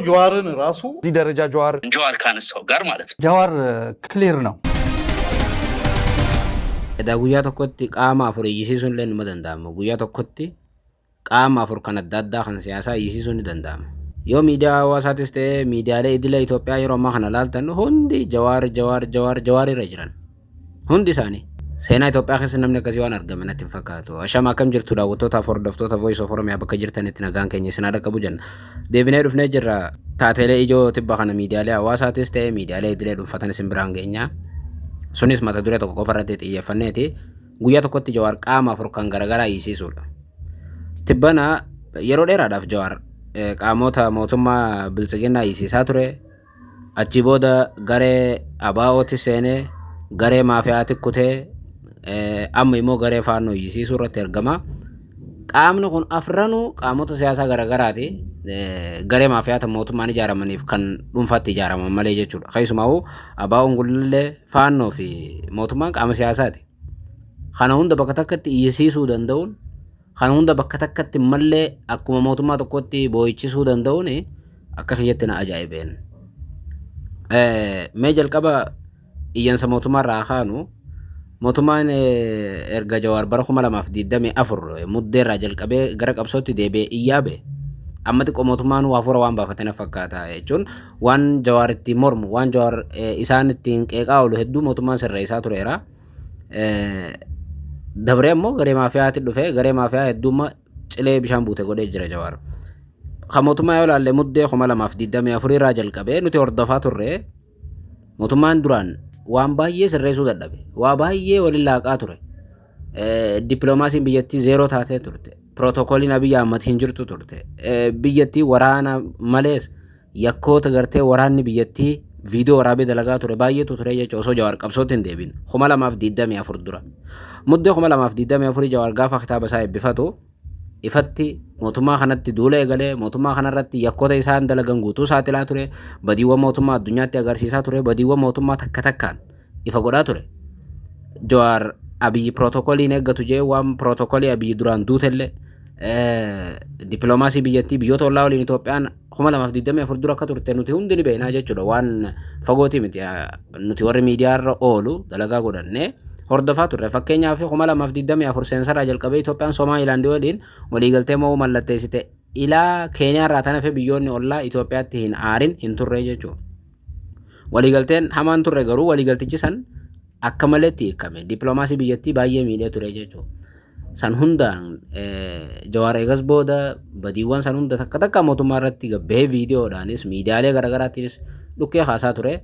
ጀዋርን ራሱ እዚህ ደረጃ ጀዋር ጀዋር ካነሳው ጋር ማለት ነው። ጃዋር ክሊር ነው። Edaa guyyaa tokkotti qaama afur iyyisiisuun illee nima danda'ama. Guyyaa tokkotti qaama afur kan adda addaa kan siyaasaa iyyisiisuun ni danda'ama. Yoo miidiyaa hawaasaatis ta'ee miidiyaalee idilee Itoophiyaa yeroo ammaa kana laaltan hundi Jawaar, Jawaar, Jawaar, Jawaar irra jiran. Hundi isaanii. Seenaa Itoophiyaa keessa namni akkasii waan argame natti hin fakkaatu. Ashama, akkam jirtu daawwattootaaf hordoftoota Voice of Oromiyaa? Bakka jirtanitti nagaan keenya isin haa dhaqqabu jenna. Deebinee dhufnee jirra. Taateelee ijoo tibba kana miidiyaalee hawaasaatis ta'ee miidiyaalee idilee dhuunfatan isin biraan geenya. Sunis mata duree tokko qofa irratti xiyyeeffanneeti. Guyyaa tokkotti Jawaar qaama afur kan garaagaraa hiisiisuudha. Tibbana yeroo dheeraadhaaf Jawaar qaamota mootummaa biltsiginnaa hiisisaa ture. Achi booda garee ABO'tti seenee, garee maafiyaatti kutee, amma immoo garee faannoo hiisiisuu irratti argama. Qaamni kun afranuu qaamota siyaasaa garaagaraati. Garee maafiyaata mootummaan ijaaramaniif kan dhuunfaatti ijaaraman malee jechuudha. Keessumaa ABO'n gullallee, faannoo fi mootummaan qaama siyaasaati. Kana hunda bakka takkatti iyyisiisuu danda'uun, kana hunda bakka takkatti mallee akkuma mootummaa tokkotti boo'ichisuu danda'uun akka kiyyatti na ajaa'ibeen. Mee jalqaba iyyansa mootummaa irraa kaanu. Mootummaan erga Jawaar bara 2024 muddee irraa jalqabee gara qabsootti deebi'ee iyyaa ba'e. Amma xiqqoo mootummaan waa hafuura waan baafate na fakkaata, jechuun waan Jawaar ittiin mormu, waan Jawaar isaan ittiin qeeqaa oolu hedduu mootummaan sirreessaa tureera. Dabree immoo garee maafiyaatti dhufee garee maafiyaa hedduumma cilee bishaan buute godhee jira Jawaar. Kan mootummaa yoo ilaalle, muddee 2024 irraa jalqabee nuti hordofaa turre, mootummaan duraan waan baay'ee sirreessuu dadhabe. Waa baay'ee waliin laaqaa ture. Dippiloomaasiin biyyattii zeeroo taatee turte. Pirootokooliin Abiyyi Ahmad hin jirtu turte. Biyyattii waraana malees yakkoota gartee waraanni biyyattii viidiyoo waraabee dalagaa ture baay'eetu ture jechuudha, osoo Jawaar qabsootti hin deebiin 2024 dura. Muddee 2024 Jawaar gaafa kitaaba isaa eebbifatu ifatti mootummaa kanatti duula eegalee, mootummaa kanarratti yakkoota isaan dalagan guutuu saaxilaa ture, badiiwwan mootummaa addunyaatti agarsiisaa ture, badiiwwan mootummaa takka takkaan ifa godhaa ture. Jawaar Abiyyi pirootokooliin eeggatu jee waan pirootokoolii Abiyyi duraan duutellee, dippiloomaasii biyyattii biyyoota ollaa waliin Itoophiyaan 2024 dura akka turte nuti hundi ni beeknaa jechuudha. Waan fagootii miti, nuti warri miidiyaarra oolu dalagaa godhannee hordofaa turre. Fakkeenyaaf, 2024 seensarraa jalqabee Itoophiyaan Somaalilaandii waliin waliigaltee mo'uu mallatteessite. Ilaa Keeniyaarraa tan hafe biyyoonni ollaa Itoophiyaatti hin aarin hin turre jechuudha. Waliigalteen hamaan turre, garuu waliigaltichi san akka maleetti hiikame. Dippiloomaasii biyyattii baay'ee miidhee ture jechuudha. San hundaan Jawaar eegas booda badiiwwan san hunda takka takka mootummaa irratti gabbahee viidiyoodhaanis miidiyaalee garaagaraatiinis dhukkee kaasaa ture.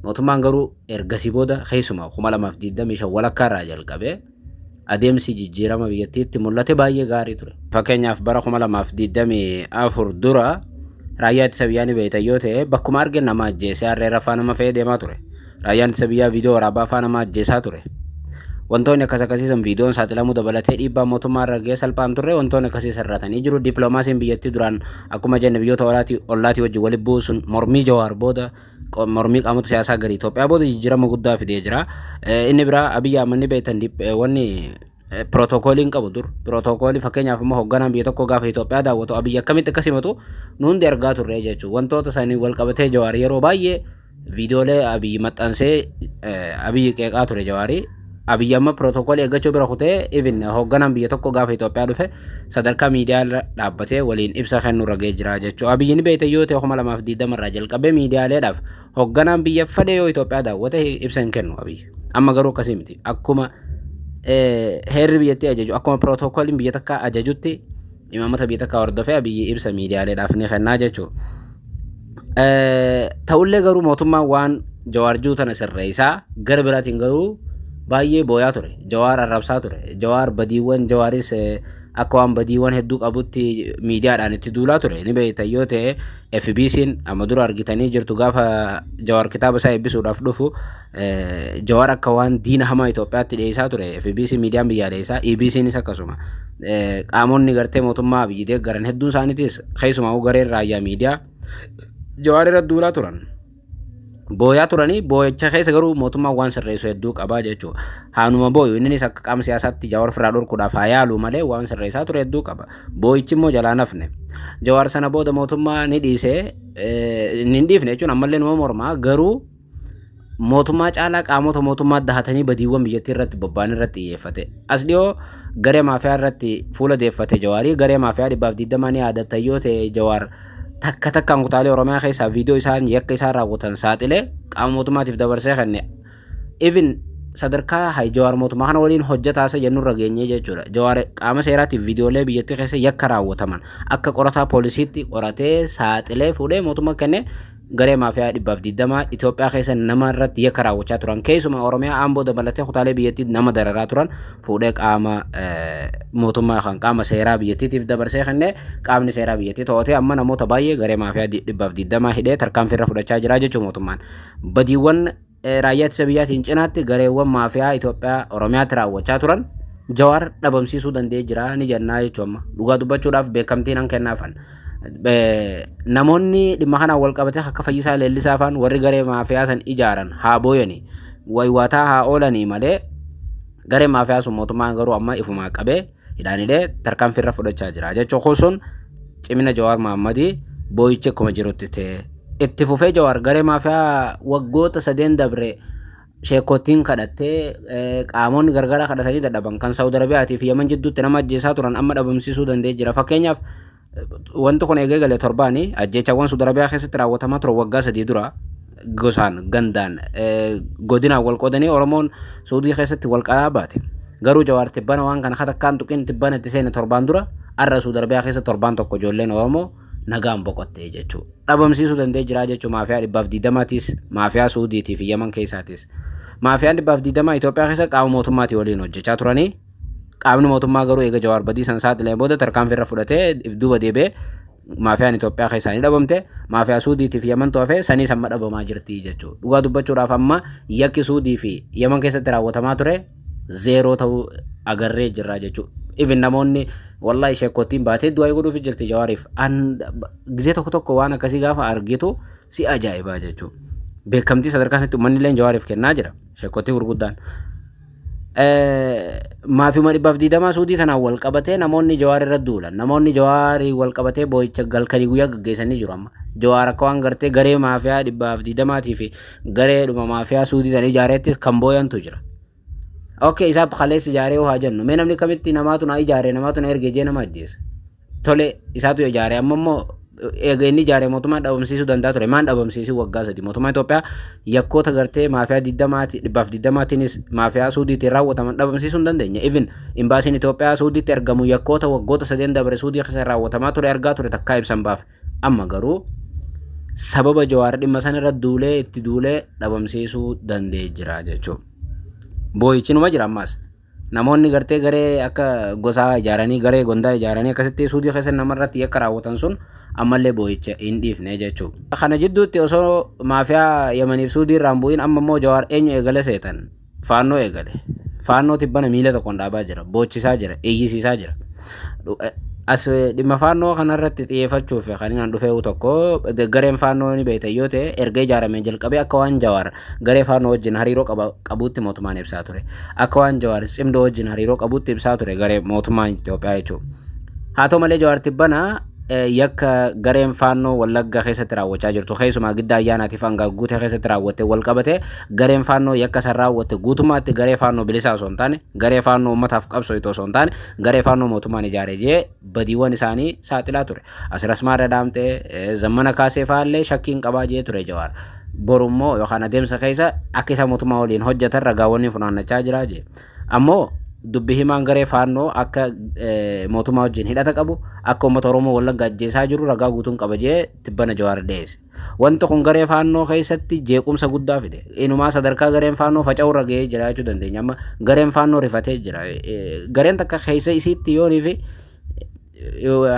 Mootummaan garuu ergasii booda, keessumaa 2025 walakkaa irraa jalqabee, adeemsi jijjiirama biyyattiitti mul'ate baay'ee gaarii ture. Fakkeenyaaf, bara 2024 dura raayyaa ittisa biyyaa ni beektan yoo ta'e, bakkuma arge nama ajjeesee harree rafaa nama fe'ee deemaa ture. Raayyaan ittisa biyyaa viidiyoo waraabaa faa nama ajjeesaa ture. Wantoonni akkas akkasiisan viidiyoon saaxilamuu dabalatee dhiibbaa mootummaa irra ga'ee salphaan turre, wantoonni akkasii sirratanii jiru. Dippiloomaasiin biyyattii duraan akkuma jenne biyyoota ollaatii wajjin walitti buusun mormii Jawaar booda, mormii qaamota siyaasaa garii Itoophiyaa booda jijjiirama guddaa fidee jira. Inni biraa Abiyyi Ahmad ni beektan, wanni pirootokooliin qabu dur. Pirootokoolii fakkeenyaaf immoo hoogganaan biyya tokko gaafa Itoophiyaa daawwatu Abiyyi akkamitti akka simatu nu hundi argaa turre jechuudha. Wantoota sanii wal qabatee Jawaar yeroo baay'ee viidiyoolee Abiyyi maxxansee Abiyyi qeeqaa ture Jawaarii. Abiyyi amma pirootokoolii eeggachuu bira kutee, even hoogganaan biyya tokko gaafa Itoophiyaa dhufe sadarkaa miidiyaa irra dhaabbatee waliin ibsa kennuu irra ga'ee jira jechuudha. Abiyyi ni beekte yoo ta'e, 2020 irraa jalqabee miidiyaaleedhaaf hoogganaan biyya fedhe yoo Itoophiyaa daawwate ibsa hin kennu Abiyyi. Amma garuu akkasii miti. Akkuma heerri biyyattii ajaju, akkuma pirootokooliin biyya takkaa ajajutti, imaammata biyya takkaa hordofee Abiyyi ibsa miidiyaaleedhaaf ni kennaa jechuudha. Ta'ullee garuu mootummaan waan Jawaar jiru tana sirreessaa, gara biraatiin garuu baay'ee booyaa ture. Jawaar arrabsaa ture. Jawaar badiiwwan Jawaaris akka waan badiiwwan hedduu qabutti miidiyaadhaan itti duulaa ture. Ni beektan yoo ta'e, FBC'n amma dura argitanii jirtu, gaafa Jawaar kitaaba isaa eebbisuudhaaf dhufu Jawaar akka waan diina hamaa Itoophiyaatti dhiyeessaa ture. FBC miidiyaan biyyaalessaa, EBC'nis akkasuma. Qaamonni gartee mootummaa biyyi deeggaran hedduun isaaniitis, keessumaa gareen raayyaa miidiyaa, Jawaar irra duulaa turan. Booyaa turanii boo'icha keessa garuu mootummaan waan sirreessu hedduu qabaa jechuudha. Haanuma booyu innis akka qaama siyaasaatti Jawaar ofirraa dhorkuudhaaf haa yaalu malee waan sirreessaa ture hedduu qaba. Boo'ichi immoo jalaa nafne. Jawaar sana booda mootummaa ni dhiisee ni hin dhiifne jechuun ammallee numa mormaa garuu mootummaa caalaa qaamota mootummaa dahatanii badiiwwan biyyattii irratti bobba'an irratti xiyyeeffate. As dhiyoo garee maafiyaa irratti fuula deeffate Jawaarii garee maafiyaa 120 ni yaadatta yoo ta'e Jawaar takka takkaan kutaalee Oromiyaa keessaa viidiyoo isaan yakka isaan raawwatan saaxilee qaama mootummaatiif dabarsee kenne. Even sadarkaa hay Jawaar mootummaa kana waliin hojjetaasa jennurra geenyee jechuudha. Jawaar qaama seeraatiif viidiyoolee biyyattii keessa yakka raawwataman akka qorataa poolisiitti qoratee saaxilee fuudhee mootummaa kenne. Garee maafiyaa 120 Itoophiyaa keessa nama irratti yakka raawwachaa turan keessumaa Oromiyaa Amboo dabalatee kutaalee biyyattii nama dararaa turan fuudhee qaama mootummaa kan qaama seeraa biyyattiitiif dabarsee kennee qaamni seeraa biyyattii to'atee amma namoota baay'ee garee maafiyaa 120 hidhee tarkaanfii irra fudhachaa jira jechuun mootummaan. Badiiwwan raayyaa ittisa biyyaatiin cinaatti gareewwan maafiyaa Itoophiyaa Oromiyaatti raawwachaa turan Jawaar dhabamsiisuu danda'ee jira ni jennaa jechuun amma dhugaa dubbachuudhaaf beekamtiin han kennaafan. Namoonni dhimma kanaan wal qabatee akka Fayyisaa Leellisaa faan warri garee maafiyaa san ijaaran haa booyanii waywaataa haa oolanii malee garee maafiyaa sun mootummaan garuu amma ifumaa qabee hidhaan hidhee tarkaanfii irra fudhachaa jira jechuun kun sun cimina Jawaar Mahammadii. Boo'ichi akkuma jirutti ta'e itti fufee Jawaar garee maafiyaa waggoota sadeen dabre sheekottiin kadhattee qaamonni gargaraa kadhatanii dadhaban kan Saawud Arabiyaatii fi Yaman jidduutti nama ajjeesaa turan amma dhabamsiisuu danda'ee jira. Fakkeenyaaf wanti kun eegee galee torbaanii ajjeechaawwan Saawud Arabiyaa keessatti raawwatamaa turan waggaa 3 dura gosaan gandaan godinaan wal qoodanii Oromoon Suudii keessatti wal qalaa baate. Garuu Jawaar tibbana waan kana katakkaan tuqin tibbana itti seene torbaan dura har'a Saawud Arabiyaa keessa torbaan tokko ijoolleen Oromoo nagaan boqotte jechuudha. Dhabamsiisuu danda'ee jira jechuudha maafiyaa 120tiis maafiyaa Suudiitii fi Yaman keessaatis. Maafiyaan 120 Itoophiyaa keessa qaama mootummaatii waliin hojjechaa turanii qaamni mootummaa garuu eega Jawaar badii san saaxilee booda tarkaanfii irra fudhatee if duuba deebi'ee maafiyaan Itoophiyaa keessaa ni dhabamte. Maafiyaa Suudiitii fi Yaman to'afee saniis amma dhabamaa jirti jechuudha. Dhugaa dubbachuudhaaf amma yakki Suudii fi Yaman keessatti raawwatamaa ture zeeroo ta'uu agarree jirra jechuudha. Even namoonni wallahi sheekottiin baatee du'aa godhuuf jirti Jawaariif. An gizee tokko tokko waan akkasii gaafa argitu si ajaa'ibaa jechuudha. Beekamtii sadarkaa sanatti uummanni illee Jawaariif kennaa jira. Sheekottii gurguddaan. Maafiyuma 120 Suudii tanaan wal qabatee namoonni Jawaar irra duulan. Namoonni Jawaarii wal qabatee boo'icha galkanii guyyaa gaggeessanii jiru amma. Jawaar akka waan gartee garee maafiyaa 120 fi garee dhuma maafiyaa Suudii tan ijaareettis kan booyantu jira. Okay, isaaf kaleessa ijaaree haa jennu. Mee namni kamitti namaatu na ijaare namaatu na erge jee nama ajjeesa. Tole isaatu ijaare amma immoo eega inni ijaare mootummaan dhabamsiisuu danda'a ture. Maan dhabamsiisuu waggaa 3 mootummaan Itoophiyaa yakkoota gartee maafiyaa 120tiinis maafiyaa Suudiitiin raawwataman dhabamsiisuu hin dandeenye. Even imbaasiin Itoophiyaa Suudiitti argamu yakkoota waggoota sadeen dabre Suudii keessa raawwatamaa ture argaa ture takkaa ibsan baaf. Amma garuu sababa Jawaar dhimma san irra duulee itti duulee dhabamsiisuu danda'ee jira jechuudha. Boo'ichi numa jira ammaas. Namoonni gartee garee akka gosaa ijaaranii garee gondaa ijaaranii akkasitti Suudii keessa namarratti yakka raawwatan sun ammallee boo'icha hin dhiifne jechuudha. Kana jidduutti osoo maafiyaa Yamaniif Suudii irraan bu'in amma immoo Jawaar eenyu eegale seetan? Faannoo eegale. Faannoo tibbana miila tokkoon dhaabaa jira. Boochisaa jira. Iyyisiisaa jira. As dhimma faannoo kanarratti xiyyeeffachuuf kan inni dhufee tokko gareen faannoo ni beektan yoo ta'e erga ijaaramee jalqabee akka waan Jawaar garee faannoo wajjin hariiroo qabuutti mootummaan ibsaa ture. Akka waan Jawaar cimdoo wajjin hariiroo qabuutti ibsaa ture garee mootummaan Itoophiyaa jechuudha. Haa ta'u malee Jawaar tibbana yakka gareen faannoo Wallagga keessatti raawwachaa jirtu keessumaa Giddaa Ayyaanaatiif hanga Guutee keessatti raawwatte wal qabate gareen faannoo yakka san raawwatte guutummaatti garee faannoo bilisaa osoo hin taane garee faannoo uummataaf qabsooytu osoo hin taane garee faannoo mootummaan ijaare jee badiiwwan isaanii saaxilaa ture. Asiras Maarra Daamxee Zammana Kaasee fa'aallee shakkiin qabaa jee ture Jawaar. Borummoo yookaan adeemsa keessa akka isa mootummaa waliin hojjetan ragaawwan funaannachaa jira jee. Ammoo dubbi himaan garee faannoo akka mootummaa wajjin hidhata qabu akka uummata Oromoo Wallagga ajjeesaa jiru ragaa guutuun qaba jee tibbana Jawaar dhiyeesse. Wanti kun garee faannoo keessatti jeequmsa guddaa fide. Inumaa sadarkaa gareen faannoo faca'uu irra ga'ee jira jechuu dandeenya. Amma gareen faannoo rifatee jira. Gareen takka keessa isiitti yoonii fi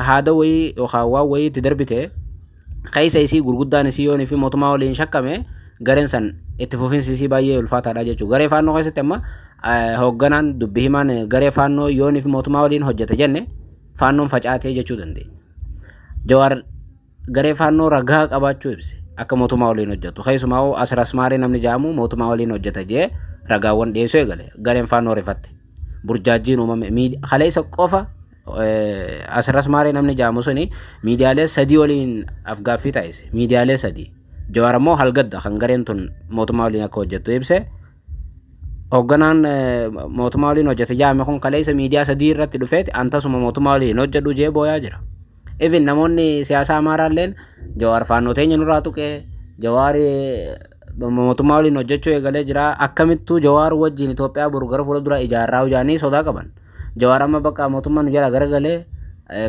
haada wayii yookaan waan wayii itti darbite keessa isii gurguddaan isii yoonii fi mootummaa waliin shakkame gareen san itti fufiinsi isii baay'ee ulfaataadha jechuudha. Garee faannoo keessatti amma hoogganaan dubbi himaan garee faannoo yoonii fi mootummaa waliin hojjete jenne faannoon facaatee jechuu dandeenya. Jawaar garee faannoo ragaa qabaachuu ibse. Akka mootummaa waliin hojjetu. Keessumaa Asras Maaree namni jedhamu mootummaa waliin hojjeta jee ragaawwan dhiyeessuu eegale. Gareen Faannoo rifatte. Burjaajjiin uumame. Kaleessa qofa Asras Maaree namni jedhamu suni miidiyaalee 3 waliin afgaaffii taasise. Miidiyaalee 3. Jawaar ammoo halgadda kan gareen tun mootummaa waliin akka hojjettu ibse. Hoogganaan mootummaa waliin hojjete jedhame kun kaleessa miidiyaa 3 irratti dhufeeti antasuma mootummaa waliin hojjedhu jee booyaa jira. Even namoonni siyaasaa Amaaraalleen Jawaar Faannoo teenya nurraa tuqee, Jawaar mootummaa waliin hojjechuu eegalee jira. Akkamittuu Jawaar wajjin Itoophiyaa boru gara fuula duraa ijaarraa jedhanii sodaa qaban. Jawaar amma bakka mootummaan nu jala garagalee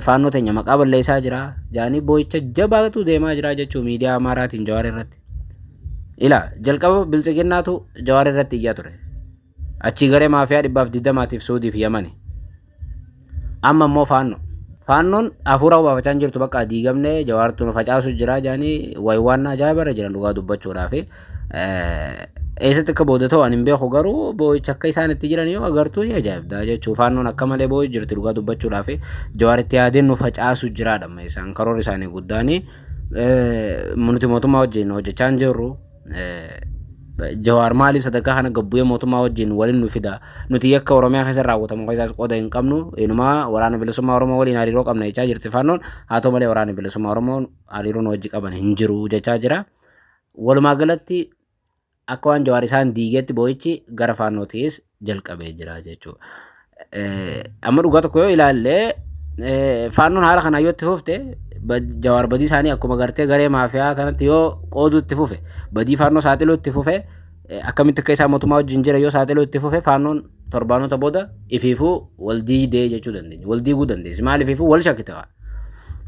Faannoo teenya maqaa balleessaa jira jedhanii boo'icha jabaatu deemaa jira jechuun miidiyaa Amaaraatiin Jawaar irratti. Ila jalqaba Biltsiginnaatu Jawaar irratti iyyaa ture. Achii garee maafiyaa 120tiif Suudiif Yamani. Amma immoo Faannoo. Faannoon hafuura baafachaa hin jirtu, bakka diigamnee Jawaartu nu facaasu jira jedhanii wayiwaan ajaa'iba irra jiran dhugaa dubbachuudhaaf. Eessatti akka booda ta'u ani hin beeku, garuu boo'icha akka isaan itti jiran yoo agartuu ni ajaa'ibda jechuudha. Faannoon akka malee boo'ii jirti dhugaa dubbachuudhaaf. Jawaar itti yaadeen nu facaasu jiraadha amma isaan karoorri isaanii guddaani. Nuti mootummaa wajjin hojjechaa hin jirru. Jawaar maaliif sadarkaa kana gabbu'ee mootummaa wajjin waliin nu fida? Nuti yakka Oromiyaa keessa raawwatamu keessaas qooda hin qabnu. Inumaa Waraana Bilisummaa Oromoo waliin hariiroo qabna jechaa jirti Faannoon. Haa ta'u malee Waraana Bilisummaa Oromoo hariiroo nu wajji qaban hin jiru jechaa jira. Walumaa galatti akka waan Jawaar isaan diigeetti boo'ichi gara Faannootiis jalqabee jira jechuudha. Amma dhugaa tokko yoo ilaalle, Faannoon haala kanaan yoo itti fufte, Jawaar badii isaanii akkuma gartee garee maafiyaa kanatti yoo qooduu itti fufe, badii Faannoo saaxiluu itti fufe, akkamitti akka isaan mootummaa wajjin jira yoo saaxiluu itti fufe, Faannoon torbaanota booda ifiifuu wal diigdee jechuu dandeenya. Wal diiguu dandeessi. Maaliif? Ifiifuu wal shakkite.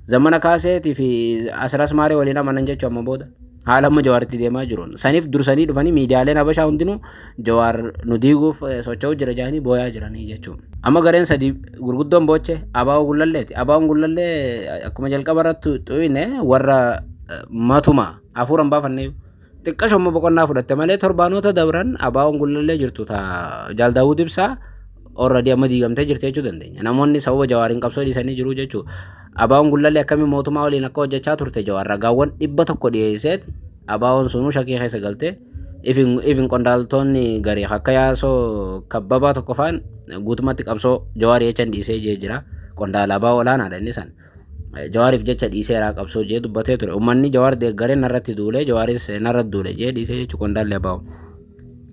Zamana Kaaseetii fi Asras Maaree waliin amanan jechuu amma booda. Haala amma Jawaaritti deemaa jiruun. Saniif dursanii dhufanii miidiyaaleen Habashaa hundinuu Jawaar nu diiguuf socho'uu jira jedhanii booyaa jiranii jechuudha. Amma gareen sadii gurguddoon booche Abaa'oo Gullalleeti. Abaa'oon Gullallee akkuma jalqaba irratti xuyine warra matuma hafuura hin baafannee xiqqasho immoo boqonnaa fudhatte malee, torbaanota dabran Abaa'oon Gullallee jirtu ta Jaal Daawud Ibsaa already amma diigamtee jirti jechuu dandeenya. Namoonni sababa Jawaariin qabsoo dhiisanii jiru jechuudha. Abaa'oon Gullallee akkamii mootummaa waliin akka hojjechaa turte Jawaar ragaawwan 100 dhiyeesseet Abaa'oon sunuu shakkii keessa galtee, ifin qondaaltonni garii akka Yaasoo Kabbabaa tokko faan guutummaatti qabsoo Jawaarii jechan dhiisee jee jira. Qondaala Abaa'oo olaanaadha inni san. Jawaariif jecha dhiiseeraa qabsoo jee dubbatee ture. Uummanni Jawaar deeggaree narratti duulee, Jawaaris narratti duule jee dhiisee jechuudha qondaalli Abaa'oo.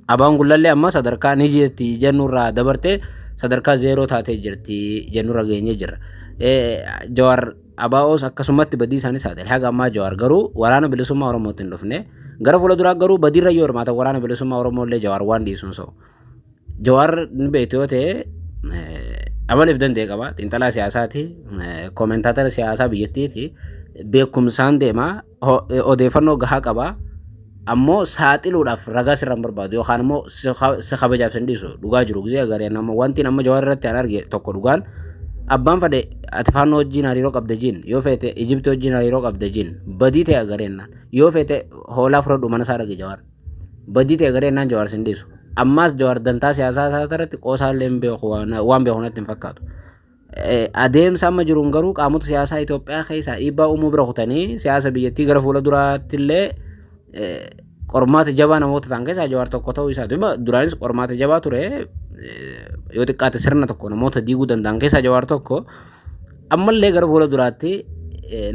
Abaa'oon Gullallee amma sadarkaa ni jirti jennurraa dabartee sadarkaa zeeroo taatee jirti jennurra geenyee jirra. Jawaar Abaa'oos akkasumatti badii isaanii saaxile. Haga ammaa Jawaar garuu Waraana Bilisummaa Oromootti hin dhufne. Gara fuula duraa garuu badiirra yoo hirmaatan Waraana Bilisummaa Oromoo illee Jawaar waan dhiisuun sa'u. Jawaar ni beektu yoo ta'e, amaleef danda'e qaba. Xiinxalaa siyaasaati. Koomentaatara siyaasaa biyyattiiti. Beekumsaan deema. Odeeffannoo gahaa qaba. Ammoo saaxiluudhaaf ragaa sirra hin barbaadu yookaan immoo si kabajaaf sin dhiisu. Dhugaa jiru gisee agaree nama wanti amma Jawaar irratti an arge tokko, dhugaan abbaan fadhe ati Faannoo wajjin hariiroo qabda jiin, yoo feete Ijipti wajjin hariiroo qabda jiin, badii ta'e agareenna yoo feete hoolaa fudhadhu mana isaa dhaqi, Jawaar badii ta'e agareenaan Jawaar sin dhiisu. Ammaas Jawaar dantaa siyaasaa isaa irratti qoosaa illee hin beeku, waan beeku natti hin fakkaatu. Adeemsa amma jiruun garuu qaamota siyaasaa Itoophiyaa keessaa dhiibbaa uumuu bira kutanii siyaasa biyyattii gara fuula duraatti illee qormaata jabaa namoota ta'an keessaa Jawaar tokko ta'uu isaati. Duraanis qormaata jabaa ture, yoo xiqqaate sirna tokko namoota diiguu danda'an keessaa Jawaar tokko. Ammallee gara fuula duraatti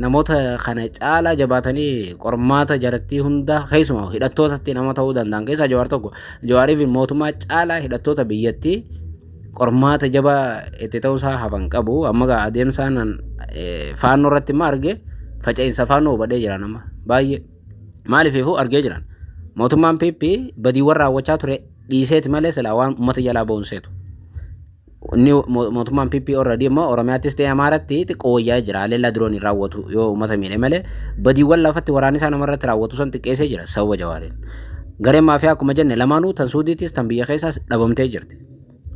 namoota kana caalaa jabaatanii qormaata jarattii hunda, keessumaa hidhattootatti nama ta'uu danda'an keessaa Jawaar tokko. Jawaariif mootummaa caalaa hidhattoota biyyattii qormaata jabaa itti ta'uusaa hafan qabu. Amma gaa adeemsaan Faannoo irratti immoo arge, faca'insa Faannoo hubadhee jira nama baay'ee. Maaliif argee jiran? Mootummaan PP badiiwwan raawwachaa ture dhiiseeti malee silaa waan uummata jalaa ba'uun seetu. Inni mootummaan PP already immoo Oromiyaattis ta'e Amaaratti xiqqoo wayyaa jira. Haleellaa dirooniin raawwatu yoo uummata miidhe malee badiiwwan lafatti waraanni isaa namarratti raawwatu san xiqqeessee jira sababa Jawaariin. Gareen maafiyaa akkuma jenne lamaanuu, tan Suudiitis tan biyya keessaas, dhabamtee jirti.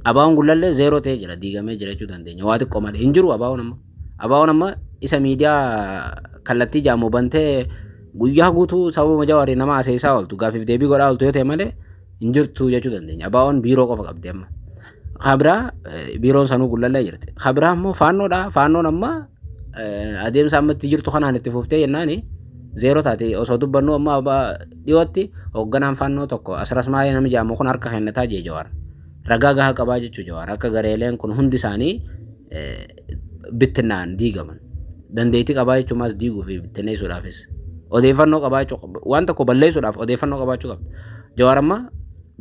Abaa'oon Gullallee zeeroo ta'ee jira, diigamee jira jechuu dandeenya. Waa xiqqoo malee hin jiru Abaa'oon amma. Abaa'oon amma isa miidiyaa kallattii jaamu bantee guyyaa guutuu sababa Jawaarii nama aseessaa ooltu, gaafiif deebii godhaa ooltu yoo ta'e malee hin jirtu jechuu dandeenya. Abaa'oon biiroo qofa qabdi amma. Kabiraa biiroon sanuu Gullallee jirti. Kabiraa immoo Faannoodha. Faannoon amma adeemsa amma itti jirtu kanaan itti fuftee jennaani Zeeroo taate osoo dubbannu amma dhiyootti hoogganaan Faannoo tokko Asras Maaree namni jedhamu kun harka kennataa jee Jawaar. Ragaa gahaa qabaa jechuu Jawaar akka gareeleen kun hundi isaanii bittinnaa'an diigaman. Dandeettii qabaa jechuun maas diiguu fi bittinneessuudhaafis. Odeeffannoo qabaachuu waan tokko balleessuudhaaf odeeffannoo qabaachuu qabda. Jawaar amma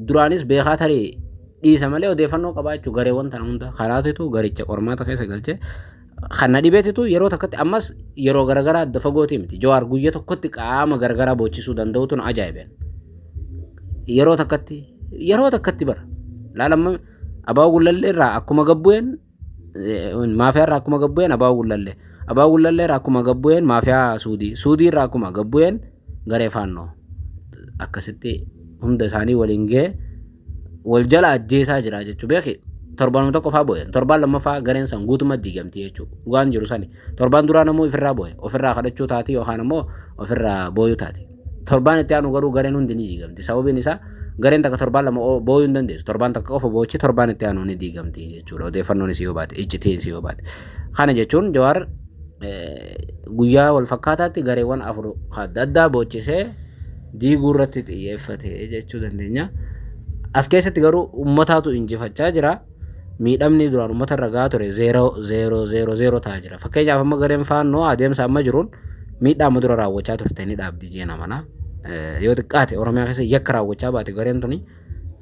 duraanis beekaa tarii dhiisa malee odeeffannoo qabaachuu gareewwan tana hunda kanaatitu garicha qormaata keessa galchee kan na dhibeetitu yeroo takkatti ammas yeroo garagaraa adda fagootii miti. Jawaar guyya tokkotti qaama garagaraa boochisuu danda'utu na ajaa'ibeen. Yeroo takkatti yeroo takkatti bara. Laala amma Abaa'oo Gullallee irraa akkuma gabbu'een maafiyaa irraa akkuma gabbu'een Abaa'oo Gullallee. Abaa'oo Gullallee irraa akkuma gabbu'een maafiyaa Suudii. Suudii irraa akkuma gabbu'een garee Faannoo. Akkasitti hunda isaanii waliin ga'ee wal jala ajjeesaa jira jechuu beeki. Torbaanuma tokko faa boo'e. Torbaan lammaffaa gareen san guutummaa diigamti jechuudha. Dhugaan jiru sani. Torbaan duraa namuu ofirraa boo'e. Ofirraa kadhachuu taati yookaan immoo ofirraa booyuu taati. Torbaan itti aanu garuu gareen hundi ni diigamti. Sababiin isaa gareen takka torbaan lama booyuu hin dandeessu. Torbaan takka qofa boochi torbaan itti aanu ni diigamti jechuudha. Odeeffannoon isii yoo baate, iccitiin isii yoo baate. Kana jechuun Jawaar guyyaa wal fakkaataatti gareewwan afur adda addaa boochisee diiguu irratti xiyyeeffate jechuu dandeenya. As keessatti garuu uummataatu injifachaa jira. Miidhamni duraan uummata irra gahaa ture 0 0 0 0 ta'aa jira. Fakkeenyaaf amma gareen Faannoo adeemsa amma jiruun miidhaa amma dura raawwachaa turte ni dhaabdi jeen amana. Yoo xiqqaate Oromiyaa keessa yakka raawwachaa baate gareen tuni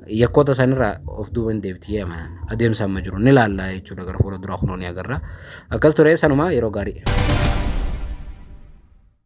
yakkoota sanirraa of duuba hin deebiti jee amanan. Adeemsa amma jiru ni laalla jechuudha gara fuula duraa kunoo ni agarra. Akkas ture sanuma yeroo gaarii.